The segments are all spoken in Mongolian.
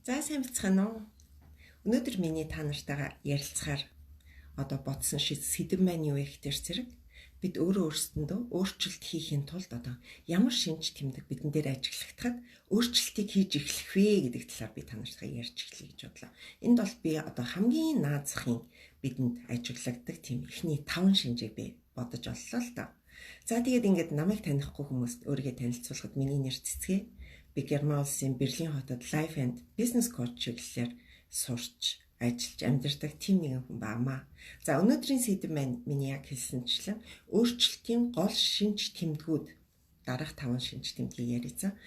За сайн бацгаана уу? Өнөөдөр миний та нартайгаа ярилцахаар одоо бодсон сэдэв маань юу вэ гэхээр зэрэг бид өөрөө өөрсдөндөө өөрчлөлт хийхийн тулд одоо ямар шинж тэмдэг бидэн дээр ажиглагдахад өөрчлөлтийг хийж эхлэх вэ гэдэг талаар би та нартайгаа ярьж эхлэе гэж бодлоо. Энд бол би одоо хамгийн наад захын бидэнд ажиглагддаг тийм эхний 5 шинжийг би бодож оллоо л доо. За тэгээд ингээд намайг танихгүй хүмүүст өөрийгөө танилцуулахад миний нэр Цэцгээ. Би Герман улсын Берлин хотод Life and Business Coach чиглэлээр сурч, ажиллаж амьдардаг тийм нэгэн хүн баамаа. За өнөөдрийн сэдэв маань миний яг хэлсэнчлэн өөрчлөлтийн гол шинж тэмдгүүд дараах 5 шинж тэмдгийг яриацсан.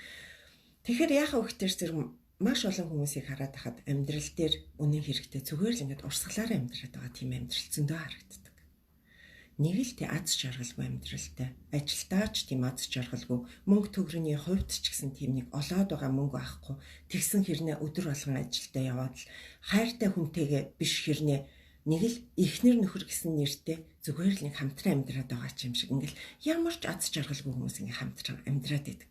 Тэгэхээр яхаа өгтөр зэрэг маш олон хүмүүсийг хараад хахад амьдрал дээр үнэн хэрэгтээ зүгээр л ингээд урсгалаараа амьдраад байгаа тийм амьдрал зөндөө харагддаг. Нэг л тий аз жаргалгүй амьдралтай. Ажилдаа ч тийм аз жаргалгүй, мөнгө төгрөний хувьд ч гэсэн тийм нэг олоод байгаа мөнгө авахгүй. Тэгсэн хэрнээ өдөр болгон ажилдаа яваад л хайртай хүнтэйгээ биш хэрнээ нэг л эхнэр нөхөр гэсэн нэртэй зүгээр л нэг хамтран амьдраад байгаа ч юм шиг ингээл ямар ч аз жаргалгүй хүмүүс ингээ хамтран амьдраад байдаг.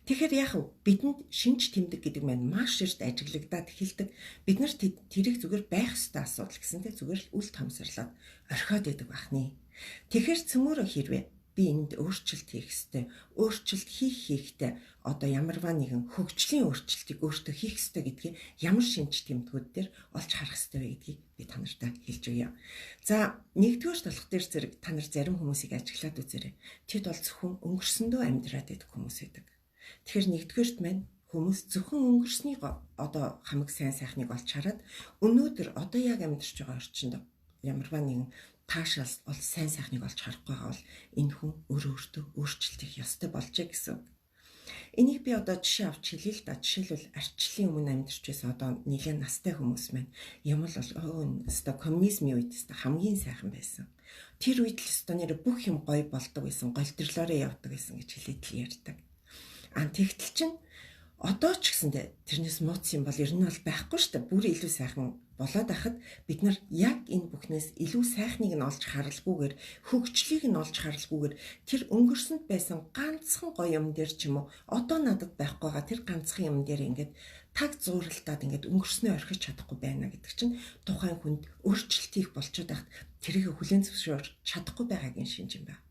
Тэгэхээр яг бидэнд шинж тэмдэг гэдэг маань маш эрт ажиглагдаад эхэлдэг. Бид нар тэрийг зүгээр байх ёстой асуудал гэсэн тэ зүгээр л үл томсорлоод орхиод байдаг бахны. Тэгэхээр цөмөрө хэрвээ би энд өөрчлөлт хийх ёстой, өөрчлөлт хийх хийхдээ одоо ямарваа нэгэн хөгжлийн өөрчлөлтийг өөртөө хийх ёстой гэдгийг ямар шинж тэмдгүүд дээр олж харах ёстой вэ гэдгийг би та нартай хэлж өгье. За нэгдүгээр болох дээр зэрэг та нар зарим хүмүүсийг ажиглаад үзээрэй. Тэд бол зөвхөн өнгөрсөндөө амьдраад байдаг хүмүүс байдаг. Тэгэхээр нэгдүгээрт маань хүмүүс зөвхөн өнгөрснийг одоо хамаг сайн сайхныг олж хараад өнөөдөр одоо яг амьдарч байгаа орчинд ямарваа нэгэн таашаал ол сайн сайхныг олж харахгүй байгаа бол энэ хүн өөрөө өөртөө өөрчлөлт хийх ёстой болжээ гэсэн үг. Энийг би одоо жишээ авч хэлье л да. Жишээлбэл арчлалын өмнө амьдарч байсан одоо нэлээд настай хүмүүс маань юм л бол өстой коммунизмын үед өстой хамгийн сайхан байсан. Тэр үед л өстой нэр бүх юм гоё болдог байсан, голдрлоороо явдаг байсан гэж хэлээд л ярьдаг. А тэгтэл чинь одоо ч гэсэндээ тэрнээс мууц юм бол ер нь бол байхгүй шүү дээ. Бүр илүү сайхан болоод байхад бид нар яг энэ бүхнээс илүү сайхныг нь олж харалгүйгээр хөгжлийг нь олж харалгүйгээр тэр өнгөрсөнд байсан ганцхан гоё юм дээр ч юм уу одоо надад байхгүй байгаа тэр ганцхан юм дээр ингээд таг зууралдаад ингээд өнгөрснөө орхиж чадахгүй байна гэдэг чинь тухайн хүнд өөрчлөлт хийх болчоод байхад тэрийг хүлээн зөвшөөрч чадахгүй байгаагийн шинж юм байна.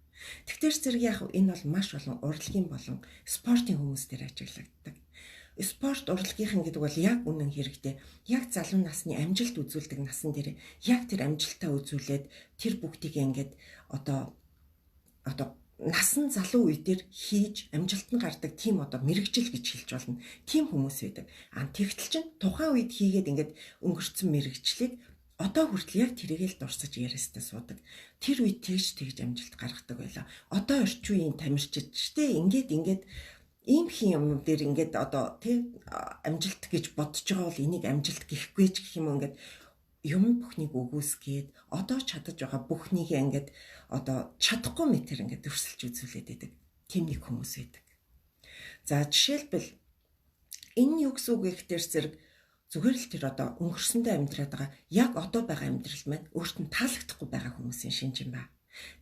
Тэгэхээр зэрэг яг энэ бол маш олон урлагийн болон спортын хүмүүс дээр ажиглагддаг. Спорт урлагийнхан гэдэг бол яг үнэн хэрэгтээ яг залуу насны амжилт үзүүлдэг насан дээр яг тэр амжилтаа үзүүлээд тэр бүгдийг ингээд одоо насан залуу үе дээр хийж амжилт нь гардаг тийм одоо мэрэгжил гэж хэлж болно. Тийм хүмүүс байдаг. А тэгтэл чинь тухайн үед хийгээд ингээд өнгөрцөн мэрэгжлийг одоо хүртэл яг тэрийг л дурсаж яриастай суудаг. Тэр үед тэгж амжилт гаргадаг байлаа. Одоо орчин үеийн тамирчид штэ ингээд ийм хин юм дээр ингээд одоо тий амжилт гэж бодож байгаа бол энийг амжилт гэхгүй ч гэх юм ингээд юм бүхнийг өгөөсгээд одоо чадаж байгаа бүхнийг ингээд одоо чадахгүй мэтэр ингээд өрсөлж үзүүлээд байдаг. Тийм нэг хүмүүс байдаг. За жишээлбэл энэ юу гэсэн үг вэ гэхээр зэрэг зүгээр л тэр одоо өнгөрсөндөө амьдраад байгаа яг одоо байгаа амьдрал маань өөрт нь таалагдахгүй байгаа хүмүүсийн шинж юм ба.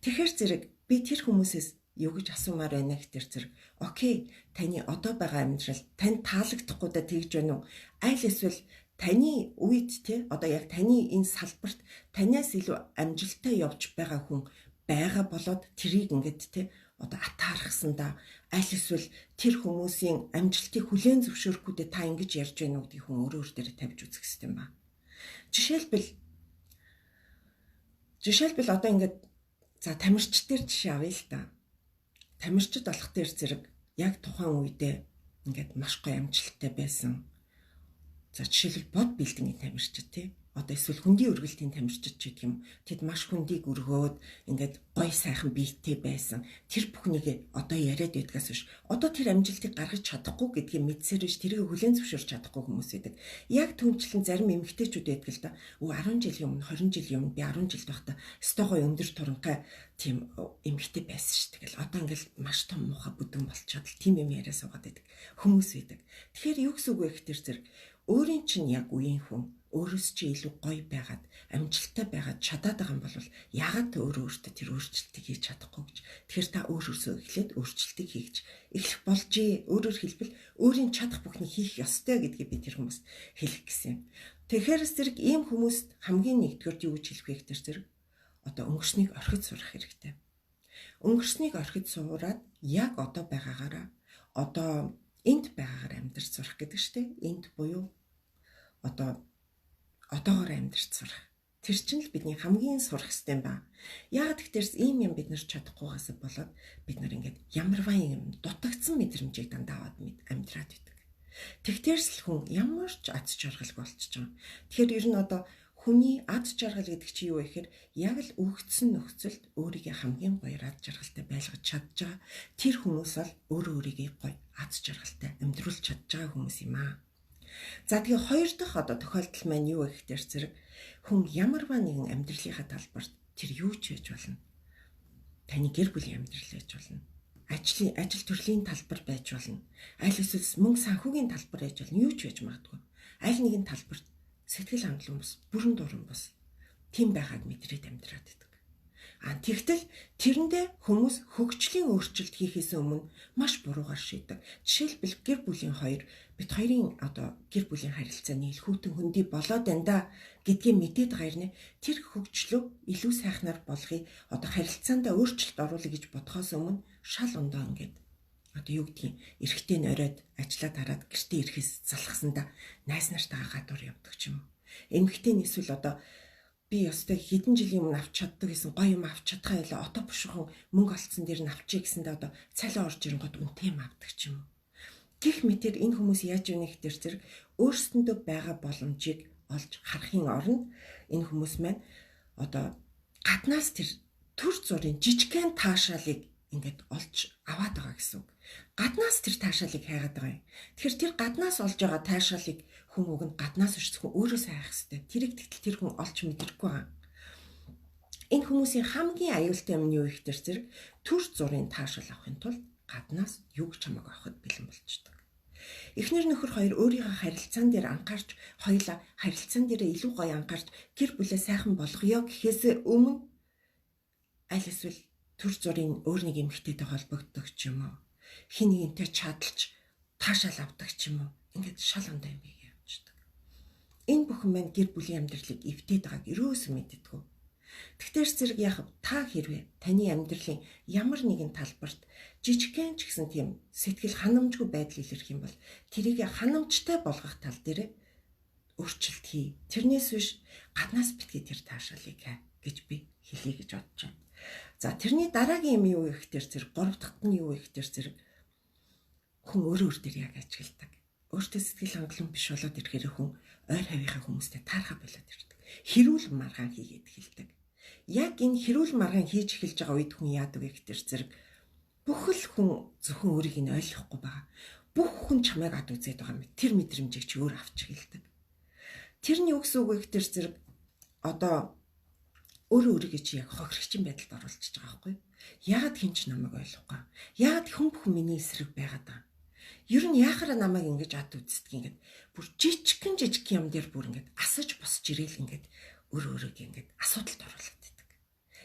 Тэгэхээр зэрэг би тэр хүмүүсээс юу гэж асуумаар байна гэхээр зэрэг окей таны одоо байгаа амьдрал танд таалагдахгүй да тэгж байна уу? Аль эсвэл таны үед те одоо яг таны энэ салбарт танаас илүү амжилттай явж байгаа хүн байгаа болоод тэрийг ингээд те одоо атаархсандаа аль эсвэл тэр хүмүүсийн амжилтыг хүлээн зөвшөөрөхгүй дээ та ингэж ярьж байна уу гэдгийг хүн өөрөө өөр дээр тавьж үзэх хэрэгтэй юм ба. Жишээлбэл одоо ингээд за тамирч дээр жишээ авъя л та. Тамирчид болох дээр зэрэг яг тухайн үедээ ингээд маш гоё амжилттай байсан. За жишээлбэл бод билдингийн тамирчид тий. Одоо эсвэл хөндийн өргөлтийн тамирчид ч гэх юм. Тэд маш хөндийг өргөөд ингээд гоё сайхан биетэй байсан. Тэр бүхнийг одоо яриад байдгаас биш. Одоо тэр амжилтыг гаргаж чадахгүй гэдгийг мэдсээр биш тэрийг хүлээн зөвшөөрч чадахгүй хүмүүс байдаг. Яг түнчлэн зарим эмэгтэйчүүд байдаг л да. Өө 10 жилийн өмнө 20 жилийн өмнө би 10 жилд байхдаа өстой гоё өндөр туранхай тийм эмэгтэй байсан шүү дээ. Тэгэл одоо ингээл маш том муухай бүдүүн болчиход л тийм юм яриа суугаад байдаг хүмүүс байдаг. Тэгэхээр юу гэсэн үг вэ гэхээр зэрэг өөрийн чинь яг үеийн хүн өөрөөс чи илүү гоё байгаад, амжилттай байгаад чадаад байгаа юм бол яагаад та өөрөө өөртөө тэр өөрчлөлтийг хийж чадахгүй гэж. Тэгэхээр та өөр өөрсөө эхлээд өөрчлөлтийг хийж эхлэх болжээ. Өөрөөр хэлбэл өөрийн чадах бүхнийг хийх ёстой гэдгийг би тэр хүмүүст хэлэх гэсэн юм. Тэгэхээр зэрэг ийм хүмүүст хамгийн нэгдүгээрт юу гэж хэлэх вэ гэхээр зэрэг одоо өнгөрснийг орхиж сурах хэрэгтэй. Өнгөрснийг орхиж сураад яг одоо байгаагаараа одоо энд байгаагаар амьдарч сурах гэдэг штеп. Энд буюу одоо одоогоор амьдарч сурах. Тэр чинь л бидний хамгийн сурах ёстой юм ба. Яагаад гэхээр ийм юм бид нар чадахгүйгээс болоод бид нар ингээд ямарваа юм дутагдсан мэдрэмжийг дандаа аваад амьдраад байдаг. Тэгтэрс л хүн ямар ч аз жаргалгүй болчихж байгаа. Тэгэхээр ер нь одоо хүний аз жаргал гэдэг чинь юу вэ гэхээр яг л өгөгдсөн нөхцөлд өөрийгөө хамгийн гоё аз жаргалтай байлгаж чадж байгаа. Тэр хүмүүс бол өөрөө өөрийгөө гоё аз жаргалтай амьдруулж чадж байгаа хүмүүс юм аа. За тэгээ хоёр дахь одоо тохиолдол маань юу вэ гэхээр зэрэг хүн ямарваа нэгэн амьдралынхаа талбарт тэр юу ч байж болно. Таны гэр бүлийн амьдрал байж болно. Ажил төрлийн талбар байж болно. Аль эсвэл мөнгө санхүүгийн талбар байж болно. Юу ч байж магадгүй. Аль нэгэн талбарт сэтгэл хангалуун бус, бүрэн дуран бус тийм байхад мэдрээд амьдраад байдаг. А тэгтэл тэрэндээ хүмүүс хөгжлийн өөрчлөлт хийхээс өмнө маш буруугаар шийдэг. Жишээлбэл гэр бүлийн хоёр бид хоёрын одоо гэр бүлийн харилцааны хүйтэн хөндөй болоод байна да гэдгийг мэдээд байгаа юм. Тэр хөгжлөө илүү сайхнаар болгоё. Одоо харилцаандаа өөрчлөлт оруулъя гэж бодхоос өмнө шал ондоо ингээд одоо юу гэдгийг эрэгтэй нь оройд ажиллаад хараад гэртээ ирэхээс залхсандаа найз нартайгаа гадуур явдаг ч юм уу. Эмэгтэй нь эсвэл одоо би ёстой хэдэн жилийн өмнө авч чаддаг гэсэн гоё юм авч чадхаа байлаа. Одоо бушуухан мөнгө олцсон дээр нь авчий гэсэндээ одоо цалин орж ирэнгүүт үнэтэй юм авдаг ч юм уу. Гэх мэтэр энэ хүмүүс яаж юуны гэхээр зэрэг өөрсдөндөө байгаа боломжийг олж харахын оронд энэ хүмүүс маань одоо гаднаас тэр төр зургийн жижигхэн таашаалыг ингээд олж аваад байгаа гэсэн үг. Гаднаас тэр таашаалыг хайгаад байгаа юм. Тэгэхээр тэр гаднаас олж байгаа таашаалыг хүн уг нь гаднаас биш зөвхөн өөрөөсөө хайх хэрэгтэй. Тэрийг тэгтэл тэр хүн олж мэдрэхгүй байгаа. Энэ хүмүүсийн хамгийн аюултай юм нь юу вэ гэхээр зэрэг төр зургийн таашаал авахын тулд гаднаас юу ч хамаагүй авахд бэлэн болчдөг. Эхнэр нөхөр хоёр өөрийнхөө харилцаан дээр анхаарч, хоёулаа харилцаан дээр илүү гоё анхаарч гэр бүлээ сайхан болгоё гэхээс өмнө аль эсвэл төр зургийн өөр нэг эмэгтэйтэй холбогддог ч юм уу. Хин нэгэнтэй чадалж таашаал авдаг ч юм уу. Ингээд шал ондоо юм явчихдаг. Энэ бүхэн маань гэр бүлийн амьдралыг эвдээд байгааг ерөөсөө мэддэггүй. Тэгэхээр зэрэг яг та хэрвээ таны амьдралын ямар нэгэн талбарт жижигхэн ч гэсэн тийм сэтгэл ханамжгүй байдал илэрх юм бол тэрийг ханамжтай болгох тал дээр өөрчлөлт хий. Тэрнээс биш гаднаас битгий тэр таашаалыг хай гэж би хэлье гэж бодож байна. За тэрний дараагийн юм юу вэ гэхээр зэрэг гурав дахьт нь юу вэ гэхээр зэрэг хүн өөрөө өөр дээр яг ажигладаг. Өөртөө сэтгэл хангалуун биш болоод ирэхээр хүн ойр хавийнхаа хүмүүстэй таархаа болоод ирдэг. Хэрүүл маргаан хийгээд эхэлдэг. Яг энэ хэрүүл маргаан хийж эхэлж байгаа үед хүн яадаг вэ гэхээр зэрэг бүхэл хүн зөвхөн өөрийг нь ойлгохгүй байгаа. Бүх хүн чамайг ад үзээд байгаа юм. Тэр мэдрэмжийг чи өөр авч эхэлдэг. Тэр нь юу гэсэн үг вэ гэхээр зэрэг одоо өөрөө өөрийгөө чи яг хохирогчийн байдалд оруулчихж байгаа байхгүй юу? Яагаад хэн ч намайг ойлгохгүй? Яагаад хүн бүхэн миний эсрэг байгаад байгаа? Ер нь яхаараа намайг ингэж ад үздэг ингээд бүр жижигхэн жижиг юм дээр бүр ингээд асаж босч ирээл ингээд өөрөө өөрийгөө ингээд асуудалд оруулаад байдаг.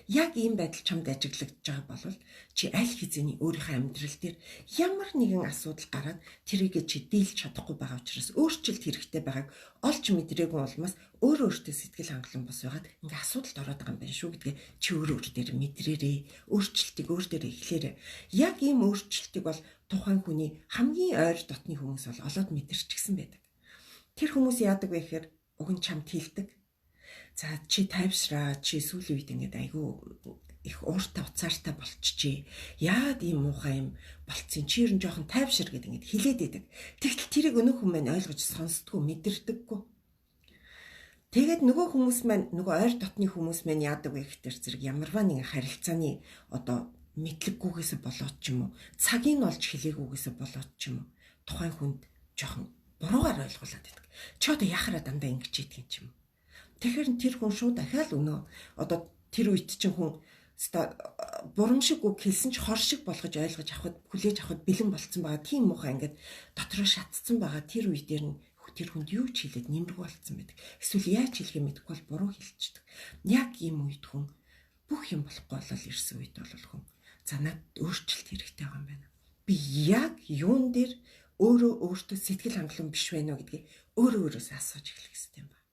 Яг ийм байдал чамд ажиглагдж байгаа бол чи аль хэзээний өөрийнхөө амьдрал дээр ямар нэгэн асуудал гараад тэрийгэ чи дийлж чадахгүй байгаа учраас өөрчлөлт хэрэгтэй байгааг олж мэдрээгүй улмаас өөрөө өөртөө сэтгэл хангалуун бос байгаад ингээ асуудалд ороод байгаа юм байна шүү гэдгээ чи өөрөө өөр дээр мэдрээрээ, өөрчлөлтийг өөр дээр эхлээрэй. Яг ийм өөрчлөлтийг бол тухайн хүний хамгийн ойр дотны хүмүүс бол олоод мэдэрчихсэн байдаг. Тэр хүмүүс яадаг вэ гэхээр уг нь чамд хэлдэг. За чи тайвшраа, чи сүүлийн үед ингээд айгүй их ууртай уцаартай болчихжээ. Яагаад ийм муухай юм болцсон? Чи ер нь жоохон тайвшир гэдэг ингээд хилээд байдаг. Тэгтэл тэрийг өнөөх хүн маань ойлгож сонсдгоо, мэдэрдэггүй. Тэгээд нөгөө хүмүүс маань нөгөө ойр дотны хүмүүс маань яадаг вэ гэхээр зэрэг ямарваа нэгэн харилцааны одоо мэдлэггүйгээсээ болоод ч юм уу, цагийг нь олж хэлээгүйгээсээ болоод ч юм уу, тухайн хүнд жоохон буруугаар ойлгуулад байдаг. Чи одоо яхаараа дандаа ингэж хийдэг юм ч юм уу. Тэгэхээр тэр хүн шууд дахиад өнөө одоо тэр үед чинь хүн бурам шиг үг хэлсэн ч хор шиг болгож ойлгож авахд хүлээж авахд бэлэн болцсон байгаа. Тийм муухай ингээд дотроо шатцсан байгаа. Тэр үе дээр нь тэр хүнд юу ч хэлээд нэмэргүй болцсон байдаг. Эсвэл яаж хэлхээ мэдэхгүй бол буруу хэлчихдэг. Яг ийм үед хүн бүх юм болохгүй болол ирсэн үед бол хүн за надад өөрчлөлт хэрэгтэй байгаа юм байна. Би яг юун дээр өөрөө өөртөө сэтгэл хангалуун биш байна уу гэдгийг өөрөө өөрөөсөө асууж эхлэх хэрэгтэй юм байна.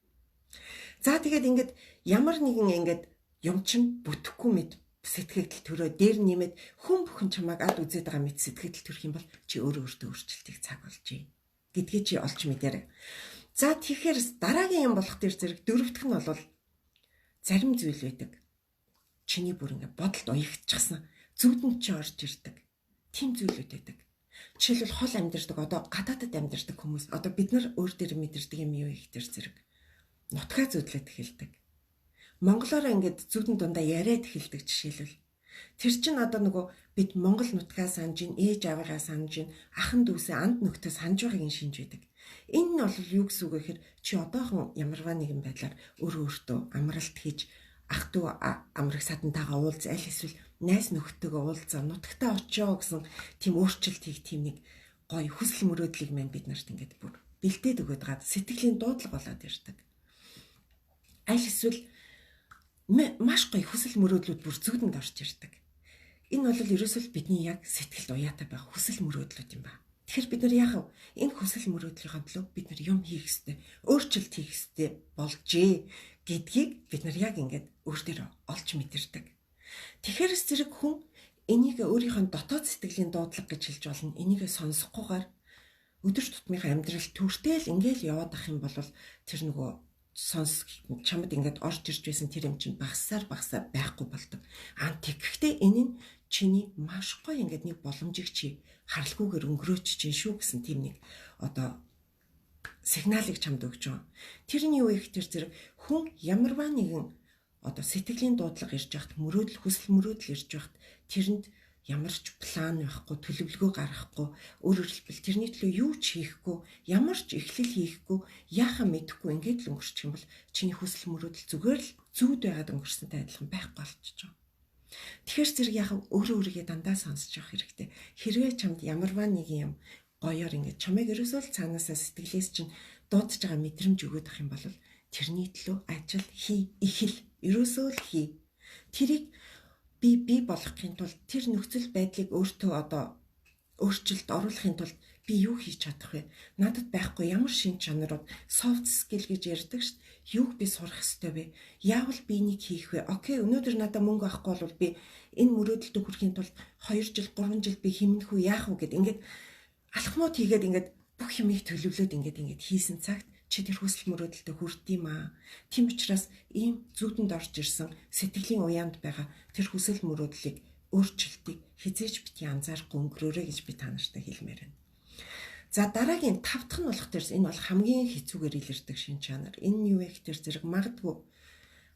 За тэгээд ингээд ямар нэгэн ингээд юм чин бүтэхгүй мэд сэтгэгдэл төрөө дээр нэмээд хүн бүхэн чамайг ад үзээд байгаа мэт сэтгэгдэл төрөх юм бол чи өөрөө өөртөө өөрчлөлтийг цаг болж байна гэдгийг чи олж мэдээрэй. За тэгэхээр дараагийн юм болох дээр зэрэг дөрөвдөх нь бол зарим зүйл байдаг. Чиний бүр ингээ бодолд уягдчихсан зүудэнд чи орж ирдэг. Тим зүйлүүд байдаг. Жишээлбэл хол амьдардаг одоо гадаадад амьдардаг хүмүүс одоо бид нар өөр дээр мэдэрдэг юм юу их тэр зэрэг нутгаа зүудлээд эхэлдэг. Монголоор ингээд зүудэн дундаа яриад эхэлдэг жишээлбэл. Тэр чинь одоо нөгөө бид Монгол нутгаа санаж ин, ээж аавыгаа санаж ин, ахан дүүсээ анд нөхдөө санаж байгааг шинж байдаг. Энэ нь бол юу гэсэн үг вэ гэхээр чи одоохон ямарваа нэгэн байдлаар өөрөө өөртөө амралт хийж ах トゥ амраг садантайгаа уулз аль эсвэл найз нөхдөйгөө уулзаа нутагтаа очио гэсэн тийм өөрчлөлт хийх тийм нэг гоё хүсэл мөрөөдлийг маань бид нарт ингээд бүр бэлдээд өгöd байгаа сэтгэлийн дуудлага болоод ирдэг. Аль эсвэл маш гоё хүсэл мөрөөдлүүд бүр зүудэнд орж ирдэг. Энэ бол ерөөсөө бидний яг сэтгэлд уяатай байх хүсэл мөрөөдлүүд юм ба. Тэгэхээр бид нар яах вэ? Энэ хүсэл мөрөөдлийнхөө төлөө бид нар юм хийх ёстой, өөрчлөлт хийх ёстой болжээ гэдгийг бид нар яг ингээд өөр дээр олж мэдэрдэг. Тэгэхээр зэрэг хүн энийг өөрийнхөө дотоод сэтгэлийн дуудлага гэж хэлж болно. Энийг сонсохгүйгээр өдөр тутмынхаа амьдрал төртэл ингээл яваад ах юм бол тэр нөгөө сонс чамд ингээд орж ирж байсан тэр юм чинь багасаар багасаа байхгүй болдог. Аа тэгэхдээ энэ нь чиний маш гоё ингээд нэг боломжийг чи харалгүйгээр өнгөрөөч чинь шүү гэсэн тийм нэг одоо сигналыг чамд өгч байгаа. Тэрний юу их тэр зэрэг хүн ямарваа нэгэн одоо сэтгэлийн дуудлага ирж байхад мөрөөдөл хүсэл мөрөөдөл ирж байхад тэрэнд ямар ч план байхгүй, төлөвлөгөө гаргахгүй, өөрөөр хэлбэл тэрний төлөө юу ч хийхгүй, ямар ч эхлэл хийхгүй, яахаа мэдэхгүй ингээд л өнгөрчих юм бол чиний хүсэл мөрөөдөл зүгээр л зүүд байгаад өнгөрсөнтэй адилхан байхгүй болчихж байгаа. Тэгэхээр зэрэг яах вэ? Өөрөө өөрийгөө дандаа сонсож явах хэрэгтэй. Хэрвээ чамд ямарваа нэгэн юм гоёор ингээд чамайг ерөөсөө л цаанаасаа сэтгэлээс чинь дуудаж байгаа мэдрэмж өгөөд ах юм бол тэрний төлөө ажил хий, эхэл, ерөөсөө л хий. Тэрийг би бий болгохын тулд тэр нөхцөл байдлыг өөртөө одоо өөрчлөлт оруулахын тулд би юу хийж чадах вэ? Надад байхгүй ямар шин чанарууд soft skill гэж ярьдаг шүү дээ. Юуг би сурах ёстой вэ? Яавал би энийг хийх вэ? Окей, өнөөдөр надад мөнгө авахгүй бол би энэ мөрөөдөлтөд хүрэхийн тулд 2 жил, 3 жил би хэмнэх үү, яах вэ гэд ингээд алхмууд хийгээд ингээд бүх юмыг төлөвлөөд ингээд хийсэн цагт чи тэр хүсэл мөрөөдөлтөд хүрд юм аа. Тийм учраас ийм зүүдэнд орж ирсэн сэтгэлийн уяанд байгаа тэр хүсэл мөрөөдлийг өөрчлөлтийг хизээж бити анзаарахгүй өнгөрөөрэй гэж би та нартай хэлмээр байна. За дараагийн тав дахь нь болох тэрс энэ бол хамгийн хэцүүгээр илэрдэг шин чанар. Энэ нь юу вэ гэхээр зэрэг магадгүй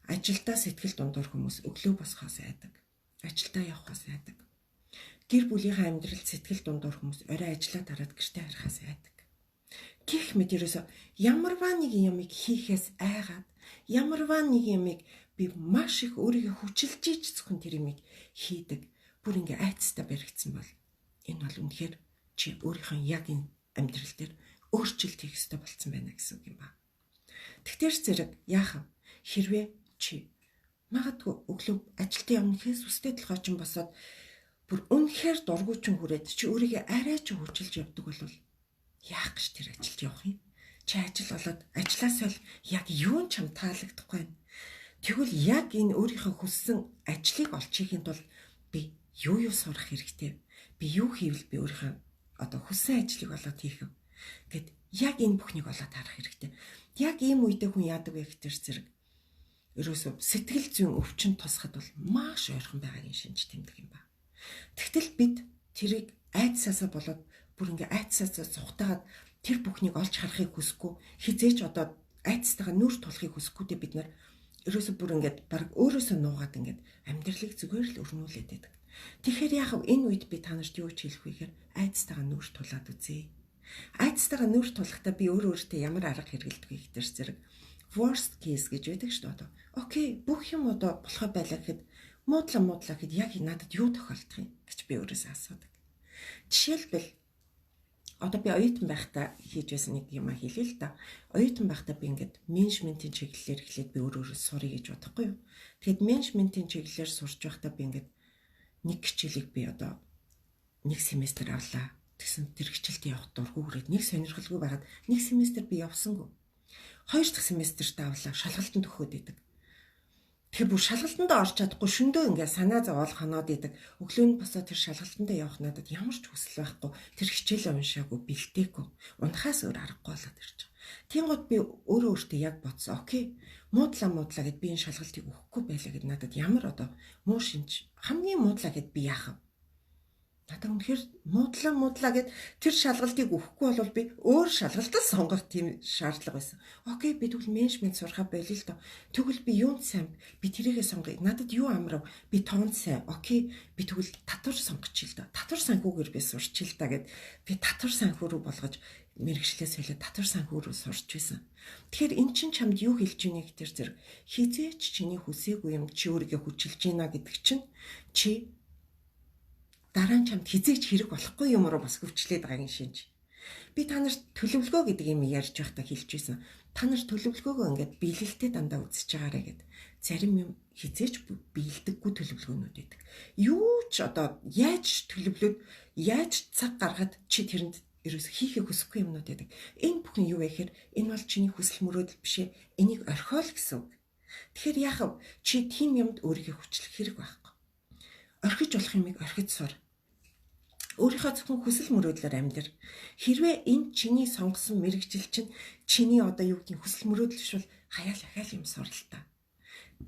ажилдаа сэтгэл дундуур хүмүүс өглөө босхоос айдаг. Ажилдаа явхаас айдаг. Гэр бүлийнхээ амьдралд сэтгэл дундуур хүмүүс орой ажиллаа тараад гэртээ харихаас айдаг. Гэх мэт ерөөсөө ямарваа нэг юмыг хийхээс айгаад ямарваа нэг юмыг би маш их өөрийгөө хүчилж ич зөвхөн тэр юмыг хийдэг. Бүр ингээ айцтай баригдсан бол энэ бол үнэхээр чи өөрийнхөө яг энэ амьдрал дээр өөрчлөлт хийх ёстой болцсон байна гэсэн үг юм ба. Тэгэхээр зэрэг яах вэ? Хэрвээ чи магадгүй өглөө ажилдаа явна гэхээс үстэй толгойчин босоод бүр үнэхээр дургуйчин хүрээд чи өөрийгөө арай ч хүчилж явдаг бол яах гэж тэр ажилд явах юм? Чи ажил болоод ажлаасаа л яг юу ч чам таалагдахгүй байна. Тэгвэл яг энэ өөрийнхөө хүссэн ажлыг олж хийхин тулд би юу юу сурах хэрэгтэй? Би юу хийвэл би өөрийнхөө одоо хүссэн ажлыг олоод хийх юм? Гэт яг энэ бүхнийг олоод харах хэрэгтэй. Яг ийм үедээ хүн яадаг вэ гэхээр зэрэг ерөөсөө сэтгэл зүйн өвчин тусахад бол маш ойрхон байгаагийн шинж тэмдэг юм ба. Тэгтэл бид тэрийг айдсаасаа болоод бүр ингээ айдсаасаа цухтаагаад тэр бүхнийг олж харахыг хүсэхгүй хизээч одоо айдстайгаа нүүр тулахыг хүсэхгүйдээ бид нар ерөөсөө бүр ингээд баг өөрөөсөө нуугаад ингээд амьдралыг зүгээр л өрнүүлээд байдаг. Тэгэхээр яг энэ үед би та нарт юу ч хэлэх вэ гэхээр айдстайгаа нүүр тулаад үзье. Айдстайгаа нүүр тулахдаа би өөрөө өөртөө ямар арга хэрэглэдэг вэ гэхээр зэрэг worst case гэж байдаг шүү дээ одоо. Окей, бүх юм одоо болохоо байлаа гэхэд муудлаа гэхэд яг надад юу тохиолдох юм гэж би өөрөөсөө асуудаг. Жишээлбэл Одоо би оюутан байхдаа хийж байсан нэг юм хэлээ л да. Оюутан байхдаа би ингээд менежментийн чиглэлээр эхлээд би өөр өөрө суръя гэж бодохгүй юу. Тэгэхэд менежментийн чиглэлээр сурч байхдаа би ингээд нэг хичээлийг би одоо нэг семестр авлаа. Тэгсэн тэр хичээлд явах дургүй хүрээд нэг сонирхолгүй байгаад нэг семестр би явсангүй. Хоёр дахь семестрт авлаа, шалгалтанд өгөхөд идэг. Тэгэхээр бүр шалгалтандаа орч чадахгүй шөндөө ингээ санаа зовоол хоноод идэг. Өглөө нь босоо тэр шалгалтандаа явах надад ямар ч хүсэл байхгүй. Тэр хичээлээ уншаагүй, бэлтээгүй. Унахаас өөр аргагүй болоод ирж байгаа. Тэнгууд би өөрөө өөртөө яг бодсон. Окей. Муудлаа муудлаа гэд би энэ шалгалтыг өгөхгүй байлаа гэд надад ямар одоо муу шинж хамгийн муудлаа гэд би яах вэ? Надад үнэхээр муудлаа муудлаа гэд тэр шалгалтыг өгөхгүй бол би өөр шалгалтаа сонгох тийм шаардлага байсан. Окей, би тэгвэл менежмент сурахаа болио л доо. Тэгвэл би юунд сайн, би тэрийгээ сонгоё. Надад юу амрав? Би тоонд сайн. Окей, би тэгвэл татвар сонгочих л доо. Татвар санхүүгээр би сурчих л да гэд би татвар санхүү рүү болгож мэрэгчлээ солиод татвар санхүү рүү сурч байсан. Тэгэхээр эн чинь чамд юу хэлж ийнэ гэхээр зэрэг хизээч чиний хүсээгүй юм чи өөрийгөө хүчилж гинэ гэдэг чинь чи дараа нь чамд хизээч хэрэг болохгүй юм руу бас хөвчлээд байгаагийн шинж. Би та нарт төлөвлөгөө гэдэг юм ярьж байхдаа хэлж байсан. Та нар төлөвлөгөөгөө ингээд биелэлтэй дандаа үзэж байгаарэ гэд. Зарим юм хизээч биелдэггүй төлөвлөгөөнүүд байдаг. Юу ч одоо яаж төлөвлөөд яаж цаг гаргаад чи тэрэнд ерөөс хийхээ хүсэхгүй юмнууд байдаг. Энэ бүхэн юу вэ гэхээр энэ бол чиний хүсэл мөрөөдөл биш ээ. Энийг орхиол гэсэн үг. Тэгэхээр яах вэ? Чи тийм юмд өөрийгөө хүчлэх хэрэг байхгүй. Орхиж болох юмыг орхиж сур. Өөрийнхөө зөвхөн хүсэл мөрөөдлөөр амьдр. Хэрвээ энэ чиний сонгосон мэрэгжил чинь чиний одоо юу гэдгийг хүсэл мөрөөдөл биш бол хаяал ахаал юм сур л та.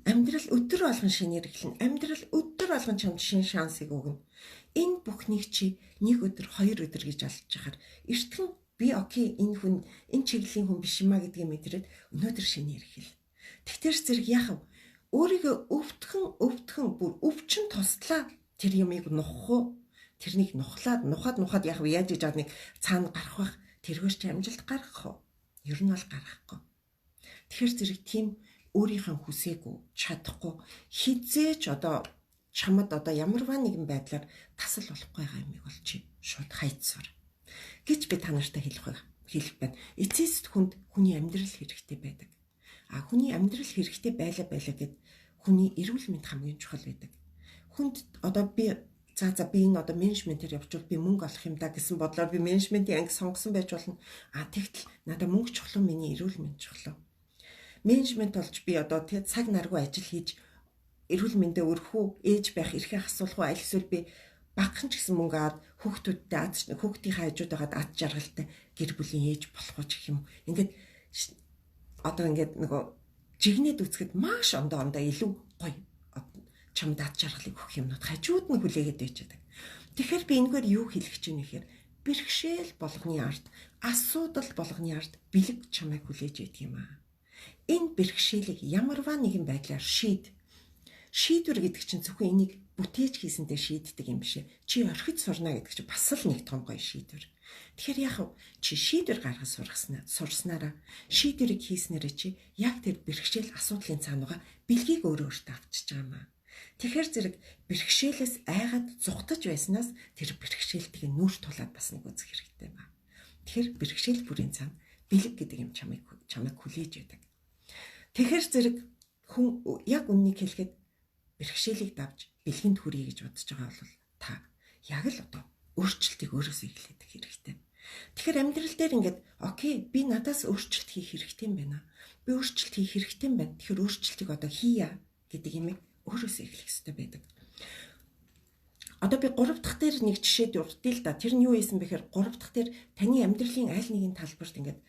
Амьдрал өдөр болгон шинээр эхэлнэ. Амьдрал өдөр болгон чамд шинэ шансыг өгнө. Энэ бүхнийг чи нэг өдөр, хоёр өдөр гэж олж чахаар эртхэн би окей энэ хүн энэ чиглэлийн хүн биш юмаа гэдгийг мэдрээд өнөөдөр шинээр эхэл. Тэгтэр зэрэг яах вэ? Өөрийгөө өвтгөн бүр өвчин туслаа тэр юмыг нухах уу? Тэрнийг нухлаад нухаад яах вэ? Яаж иж нэг цаана гарах байх? Тэргээр чи амжилт гаргах уу? Ер нь бол гаргахгүй. Тэгэхээр зэрэг тийм өөрийнхөө хүсээгүй, чадахгүй хизээч одоо чамд одоо ямарваа нэгэн байдлаар тасал болохгүй байгаа юмыг бол чи шууд хайцсаар гэж би та нартай хэлэх байна. Эцэст хүнд хүний амьдрал хэрэгтэй байдаг. А хүний амьдрал хэрэгтэй байлаа гэд хүний эрүүл мэнд хамгийн чухал байдаг. Хүнд одоо би за би энэ одоо менежментээр явчвал би мөнгө олох юм да гэсэн бодлоор би менежментийн анги сонгосон байж болно. А тэгтэл надад мөнгө чухал уу, миний эрүүл мэнд чухал уу? Менежмент болж би одоо тэг цаг наргүй ажил хийж эрүүл мэндээ өрөх үү, ээж байх эрхээ асуулах уу, аль эсвэл би багахан ч гэсэн мөнгө аваад хүүхдүүдтэй аз хүүхдийнхээ хажууд байгаад ад жаргалтай гэр бүлийн ээж болох уу гэх юм. Ингээд одоо ингээд нөгөө жигнэд үзэхэд маш ондоо илүү гоё чамд ад жаргалыг өгөх юмнууд хажууд нь хүлээгээд байж байгаа. Тэгэхээр би энэгээр юу хэлэх гэж байна гэхээр бэрхшээл болгоны ард, асуудал болгоны ард бэлэг чамайг хүлээж байдаг юм аа. Энэ бэрхшээлийг ямарваа нэгэн байдлаар шийд. Шийдвэр гэдэг чинь зөвхөн энийг бүтээж хийсэнтэй шийддэг юм биш ээ. Чи орхиж сурна гэдэг чинь бас л нэг том гоё шийдвэр. Тэгэхээр яах вэ? Чи шийдвэр гаргаж сурснараа шийдвэрийг хийснээрээ чи яг тэр бэрхшээл асуудлын цаана байгаа бэлгийг өөрөө өөртөө авчиж байгаа юм аа. Тэгэхээр зэрэг бэрхшээлээс айгаад зүхтаж байснаас тэр бэрхшээлтийг нүүр тулаад бас нэг үзэх хэрэгтэй ба. Тэгэхээр бэрхшээл бүрийн цаана бэлэг гэдэг юм чамайг хүлээж байдаг. Тэгэхээр зэрэг хүн яг үннийг хэлэхэд бэрхшээлийг давж бэлгэнд хүрье гэж бодож байгаа бол та яг л одоо өөрчлөлтийг өөрөөсөө эхлэх хэрэгтэй. Тэгэхээр амьдрал дээр ингээд окей би надаас өөрчлөлт хийх хэрэгтэй юм байна. Би өөрчлөлт хийх хэрэгтэй юм байна. Тэгэхээр өөрчлөлтийг одоо хийя гэдэг юмыг өөрөөсөө эхлэх хэрэгтэй байдаг. Одоо би 3 дахь дээр нэг жишээ дурдъя л да. Тэр нь юу хийсэн бэхээр 3 дахь дээр таны амьдралын аль нэгэн талбарт ингээд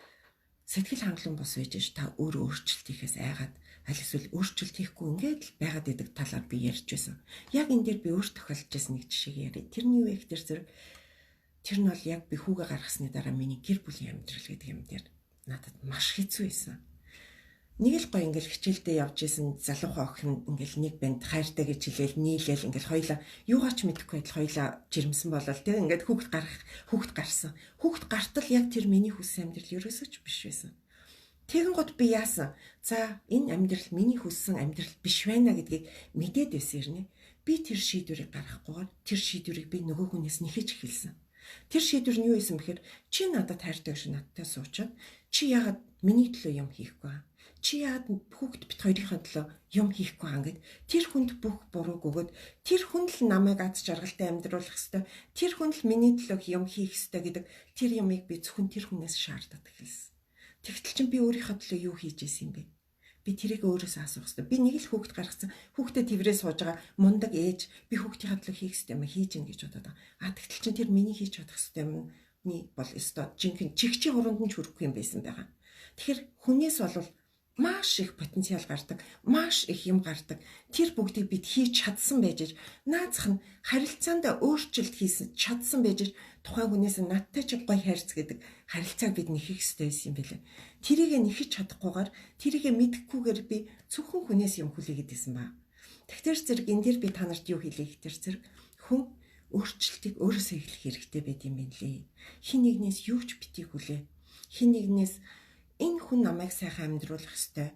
сэтгэл хангалуун бус байж ш та өөрөө өөрчлөлт хийхээс айгаад аль эсвэл өөрчлөлт хийхгүй ингээд л байгаад идэг талаар би ярьж байсан. Яг энэ дээр би өөр тохиолдож байсан нэг жишээг яриа. Тэр нь юу вэ гэхээр зэрэг тэр нь бол яг би хүүгээ гаргасны дараа миний гэр бүлийн амьдрал гэдэг юм дээр надад маш хэцүү байсан. Нэг л гоё ингээл хичээлдээ явж исэн залуухан охин ингээл нэг банд хайртай гэж хэлээл нийлээл ингээл хоёлаа юугаач мэдэхгүй байтал хоёлаа жирэмсэн болол тэг ингээд хүүхэд гарсан. Хүүхэд гартал яг тэр миний хүссэн амьдрал ерөөсөө ч биш байсан. Тэгэн гот би яасан? За энэ амьдрал миний хүссэн амьдрал биш байна гэдгийг мэдээд байсан юм. Би тэр шийдвэрийг гаргахгүйгээр тэр шийдвэрийг би нөгөө хүнээс нэхэж эхэлсэн. Тэр шийдвэр нь юу байсан бэхээр чи надад хайртай гэж надтай суучаад чи яагаад миний төлөө юм хийхгүй аа? Чи яагаад хүүхэд бит хоёрынхаа төлөө юм хийхгүй аа гэд тэр хүнд бүх бурууг өгөөд тэр хүн л намайг аз жаргалтай амьдруулах ёстой. Тэр хүн л миний төлөө юм хийх ёстой гэдэг тэр юмыг би зөвхөн тэр хүнээс шаардаад эхэлсэн. Тэгтэл чинь би өөрийнхөө төлөө юу хийж исэн юм бэ? Би тэрийг өөрөөсөө асуух ёстой. Би нэг л хүүхэд гаргацсан. Хүүхдээ тэрврээ сууж байгаа мундаг ээж би хүүхдийнхээ төлөө хийх ёстой юм хийж гин гэж бодоод байгаа. А тэгтэл чинь тэр миний хийж чадах ёстой юмны бол ёстой жинхэнэ чигчийн хуруунд нь ч хүрэхгүй юм байсан байгаа. Тэгэхээр хүнээс бол маш их потенциал гардаг, маш их юм гардаг. Тэр бүгдийг бид хийж чадсан байж наазах нь харилцаанд өөрчлөлт хийсэн чадсан байж тухайн хүнээс надтай ч гоё хайрц гэдэг харилцааг бид нэхэх ёстой байсан юм билээ. Тэрийг нэхэж чадахгүйгээр, тэрийг мэдэхгүйгээр би зөвхөн хүнээс юм хүлээгээд исэн ба. Тэгэхээр зэрэг энэ дэр би та нарт юу хэлэх гэхээр зэрэг хүн өөрчлөлтийг өөрөөсөө эхлэх хэрэгтэй байд юм байна лээ. Хин нэгнээс юу ч битгий хүлээ. Хин нэгнээс энэ хүн намайг сайхан амьдруулах ёстой.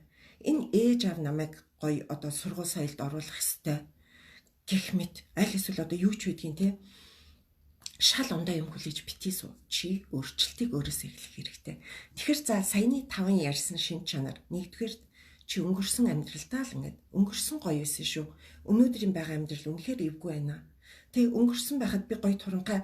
Энэ ээж аав намайг гоё одоо сургууль соёлд оруулах ёстой гэх мэт аль эсвэл одоо юу ч байдгийн те шал ундаа юм хүлээж битгий суу. Чи өөрчлөлтийг өөрөөсөө эхлэх хэрэгтэй. Тэгэхээр за саяны таван ярьсан шин чанар нэгдүгээр чи өнгөрсөн амьдралдаа л ингээд өнгөрсөн гоё байсан шүү. Өнөөдрийн байгаа амьдрал үнэхээр эвгүй байна. Тэг өнгөрсөн байхад би гоё туранхай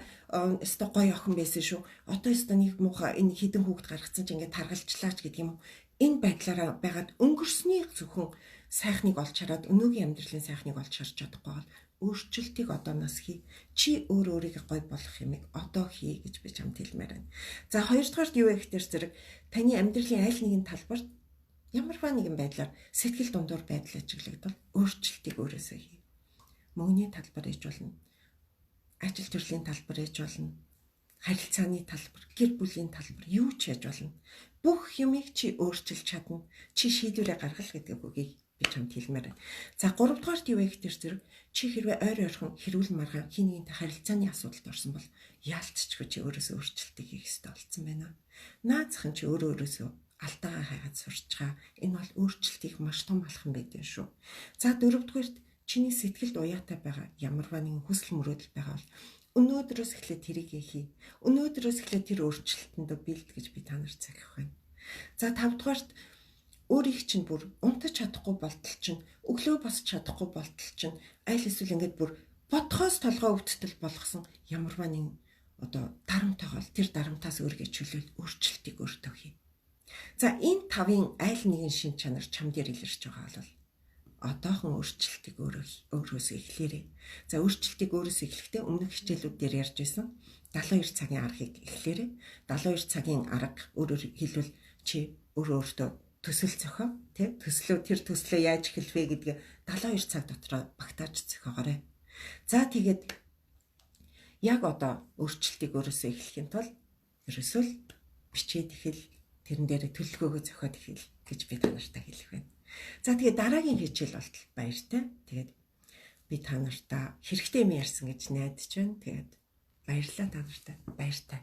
өстой гоё охин байсан шүү. Одоо өстой нэг муухай энэ хідэн хүүхд гаргацсан чи ингээд таргалчлаач гэдэг юм уу. Энэ байдлаараа байгаад өнгөрснийг зөвхөн сайхныг олж хараад өнөөгийн амьдралын сайхныг олж харж чадахгүй бол өөрчлөлтийг одооноос хий. Чи өөр өөрийгөө гоё болгох юмыг одоо хий гэж би чамд хэлмээр байна. За хоёрдугаарт юу вэ гэхээр зэрэг таны амьдралын аль нэгэн талбарт ямарваа нэгэн байдлаар сэтгэл дундуур байдал ажиглагдвал өөрчлөлтийг өөрөөсөө хий. Мөнгөний талбар ээж болно. Ажил төрлийн талбар ээж болно. Харилцааны талбар, гэр бүлийн талбар юу ч яаж болно. Бүх юмыг чи өөрчилж чадна. Чи шийдвэрээ гаргал гэдэг үгийг би чамд хэлмээр байна. За гуравдугаарт юу вэ гэхээр зэрэг чи хэрвээ ойр ойрхон хэрүүл маргаан хин нэгэнтэй харилцааны асуудалд орсон бол яалтчгүй чи өөрөөсөө өөрчлөлтийг хийх ёстой болсон байна. Наазах нь чи өөрөө өөрөөсөө алдаагаа хайгаад сурчгаа. Энэ бол өөрчлөлтийг маш том алхам байдаг шүү. За дөрөвдүгээрт чиний сэтгэлд уяатай байгаа ямарваа нэгэн хүсэл мөрөөдөл байгаа бол өнөөдрөөс эхлээд тэрийг хий. Өнөөдрөөс эхлээд тэр өөрчлөлтөндөө бэлд гэж би та нарт захих байна. За тавдугаарт өөрийг чинь бүр унтаж чадахгүй болтол чинь, өглөө босч чадахгүй болтол чинь, аль эсвэл ингээд бүр бодхоос толгой өвдтөл болгосон ямарваа нэгэн одоо дарамтайгаа тэр дарамтаас өөрийгөө чөлөөл өөрчлөлтийг өөртөө хий. За энэ тавын аль нэгэн шин чанар чам дээр илэрч байгаа бол одоохон өөрчлөлтийг өөрөөсөө эхлээрэй. За өөрчлөлтийг өөрөөсөө эхлэхдээ өмнөх хичээлүүд дээр ярьж байсан 72 цагийн аргыг эхлээрэй. 72 цагийн арга өөрөөр хэлбэл чи өөрөө өөртөө төсөл зохио, тий? Төслөө тэр төслөө яаж эхлэх вэ гэдгээ 72 цаг дотроо багтааж зохиогоорой. За тэгээд яг одоо өөрчлөлтийг өөрөөсөө эхлэхийн тулд ерөөсөө л бичээд эхэл, тэрэн дээр төлөвлөгөөгөө зохиод эхэл гэж би та нартай хэлэх байна. За тэгээд дараагийн хичээл болтол баяртай. Тэгээд би та нартаа хэрэгтэй юм ярьсан гэж найдаж байна. Тэгээд баярлалаа та нартай. Баяртай.